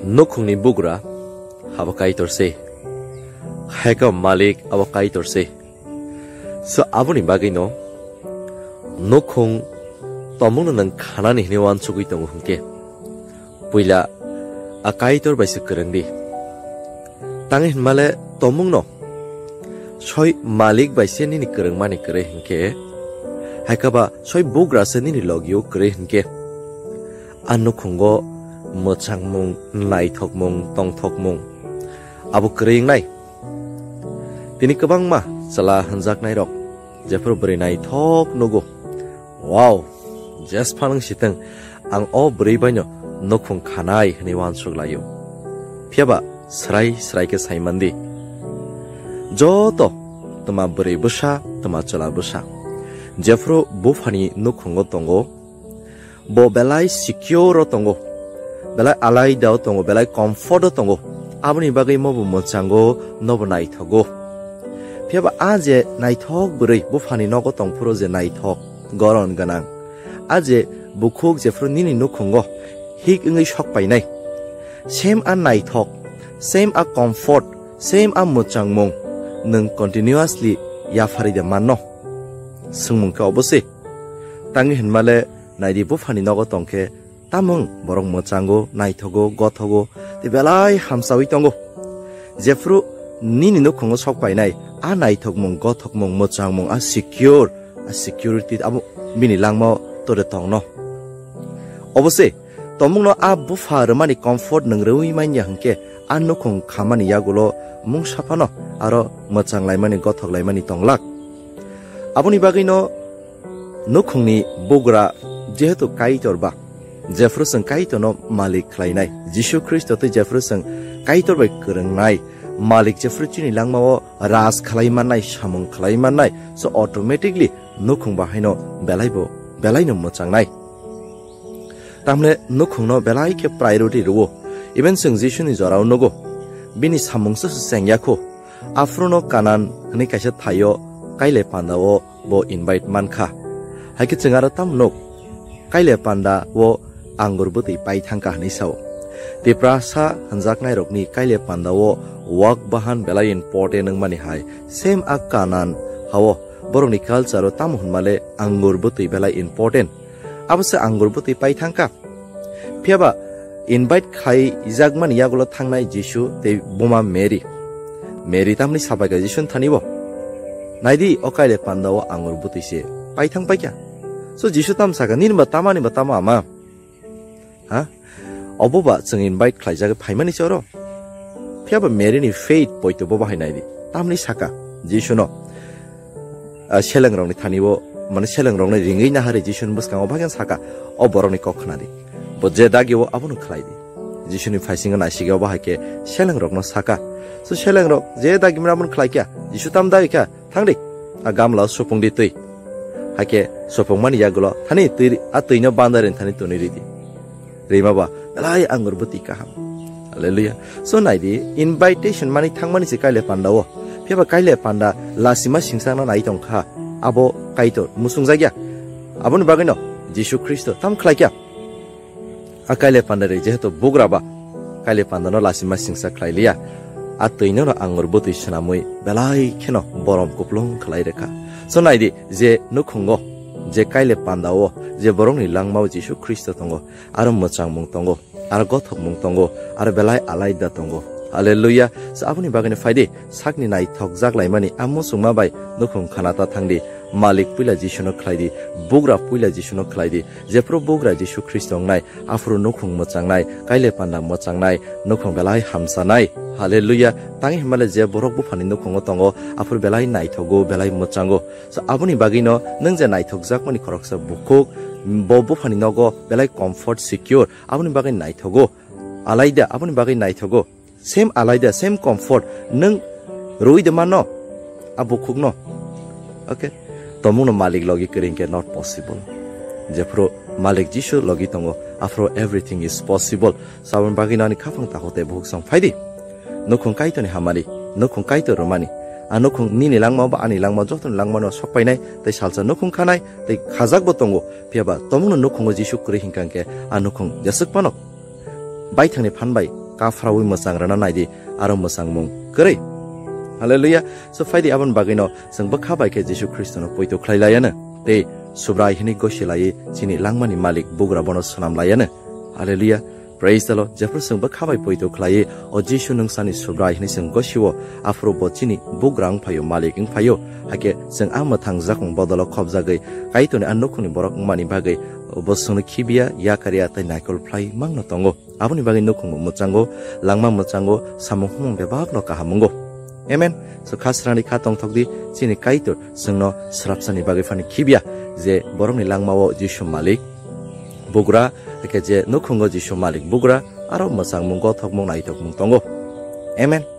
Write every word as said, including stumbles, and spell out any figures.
Nukhungni bugra abo Kaitor se, hai khe malik abo Kaitor se. So aboni bagwino nukhung tomungno nwng khanani hwnwi uansugwi tongo hwnkhe, puila a Kaitor bai se kwrwng di. Tangwi hwnmale tomungno soi malik bai se nini kwrwngmani kwrwi hwnkhe, hai khe ba soi bugra se nini logio kwrwi hwnkhe, a nukhungo mwchangmung, naithokmung, tongthokmung abo kwrwi wngnai. Tini kwbangma chwla hwnjaknairok jephru bwrwi naithok nugo, "Wow, jesphang wng sitwng, ang o bwrwi baino nukhung khanai," hwnwi uansuk laio. Phiyaba srai srai khe sai man di, joto twma bwrwi bwsa, twma chwla bwsa jephru buphani nukhungo tongo, bo belai secure o tongo, belai alaida o tongo, belai comfort o tongo. Aboni bagwi mo bo mwchango, nobo naithogo. Phiyaba a je naithok bwrwi buphani nogo tongphuru je naithok, goron gwnang, a je bukhuk jephru nini nukhungo hik wngwi sok painai, same a naithok, same a comfort, same a mwchangmung nwng continuously yapharwi de manno? Swngmung khe obo se. Tangwi hwnmale, naidi buphani nogo tongkhe tamung borok mwchango, naithogo, gothogo, tei belai hamsawi tongo. Jephru nini nukhungo sok painai, a naithokmung, gothokmung, mwchangmung, a secure, a security abo bini langmao tore tongno. Obo se, tomungno a bupha rwmani comfort nwng rwui manya hwnkhe, a nukhung khamani yagulo mungsa phano aro mwchang laimani, gothok laimani tonglak. Aboni bagwino nukhungni bugra jehetu Kaitor ba, jephru chwng Kaitorno malik khlainai, Jisu Khristo tei jephru chwng Kaitor bai kwrwngnai, malik jephru chini langmao raj khlai mannai, samung khlai mannai, so automatically nukhung bahaino belaibo, belaino mwchangnai. Tamle nukhungno belai khe priority rwo. Even chwng Jisuni jorao nugo, bini samungsa se chengya kho. Aphruno Kanan hwnwi kaisa thaio kailai pandao bo invite mankha. Haikhe chwng aro tamo nuk? Kailai pandao angur bwtwi pai thangkha hwnwi sao. Tiprasa hwnjaknairokni kailai pandao wak bahan belai important wngmani hai. Same a Kanan hao borokni culture o tamo hwnmale angur bwtwi belai important. Abo se angur bwtwi pai thangkha. Phiyaba invite khaijakmani yagulo thangnai Jisu tei buma Mary. Mary tamni sabaikha Jisuni thani bo. Naidi, o kailai pandao angur bwtwi se pai thang paikha. So Jisu tam saka, "Nini ba tama, ni ba tama ama?" Ha? Obo ba chwng invite khlaijak phaimani se oro. Phiyaba Mary ni faith poito bo bahai naidi. Tamni saka Jisuno, ah, selengrokni thani bo, mane selengrokni ringwi nahari Jisuni bwskango bahai khe saka, "O borokni kok khna di. Bo je dagi o abono khlai di." Jisuni phaisingo naisigi o bahai khe selengrokno saka, "So selengrok, je dagi mani abono khlai kha, Jisu tam dagi kha, thang di, a gamla o supung di twi." Haikhe supungmani yagulo thani twi, a twino bandar thani tuni ridi. Rima ba, belai angur bwtwi kaham. Hallelujah. So naidi, invitation mani thangmani se kailai pandao. Phiyaba kailai panda lasima singsakna nai tongkha. Abo Kaitor muchungjakya. Aboni bagwino Jisu Khristo tam khlaikha. A kailai panda ri jehetu bugra ba, kailai panda no lasima singsa khlai liya. A twino no angur bwtwi swnamwi belai kheno borom kuplung khlai rwkha. So naidi, je nukhungo, je kailai pandao, je borokni langmao Jisu Khristo tongo, aro mwchangmung tongo, aro gothokmung tongo, aro belai alaida tongo. Hallelujah. So aboni bagwino phaidi, sakni naithokjak laimani a muchungma bai nukhung khana ta thangdi. Malik puila Jisuno khlaidi, bugra puila Jisuno khlaidi. Jephru bugra Jisu Khristo wngnai, aphuru nukhung mwchangnai, kailai panda mwchangnai, nukhung belai hamsanai. Hallelujah. Tangwi hwnmale je borok buphani nukhungo tongo, aphuru belai naithogo, belai mwchango. So aboni bagwino nwng je naithokjakmani khoroksa bukhuk, bo buphani nogo belai comfort, secure, aboni bagwi naithogo. Alaida, aboni bagwi naithogo. Same alaida, same comfort. Nwng rwi de mano, a bukhukno. Okay? Tomungno malik logi kwrwi hinkhe not possible. Jephru malik Jisu logi tongo, aphuru everything is possible. So aboni bagwino ani khapang takhuk tei bukhuk song phaidi. Nukhung Kaitorni hamari, nukhung Kaitor rwmani. A nukhung nini langma ba ani langma jotoni langmano sok painai, tei salsa nukhung khanai, tei khajakbo tongo. Phiyaba tomungno nukhungo Jisu kwrwi hinkha hinkhe a nukhung jeswk phano baithangni phan bai kaphraui mwchang rwna naidi, aro mwchangmung kwrwi. Hallelujah. So phaidi aboni bagwino chwng bwkha bai khe Jisu Khristono poito khlai laiyanw tei Subrai hwnwi gosi laiwi chini langmani malik bugra bono swnam laiyanw. Hallelujah. Praise the Lord. Jephru chwng bwkha bai poito khlaiwi o Jisu nwngsani Subrai hwnwi chwng gosio, aphuru bo chini bugra wng phaio, malik wng phaio. Hakhe chwng a mwthang jakong bodolo khopjagwi Kaitorni a nukhungni borok wngmani bagwi bo chwngno khibiya, yakarya tei naikol phlai mangno tongo. Aboni bagwi nukhungbo mwchango, langma mwchango, samung humung bebakno kaham wngo. Amen. So kha srani kha tongthok di, chini Kaitor chwngno swrapsani bagwi phani khibiya, je borokni langmao Jisu malik bugra, hakhe je nukhungo Jisu malik bugra, aro mwchangmung, gothokmung, naithokmung tongo. Amen.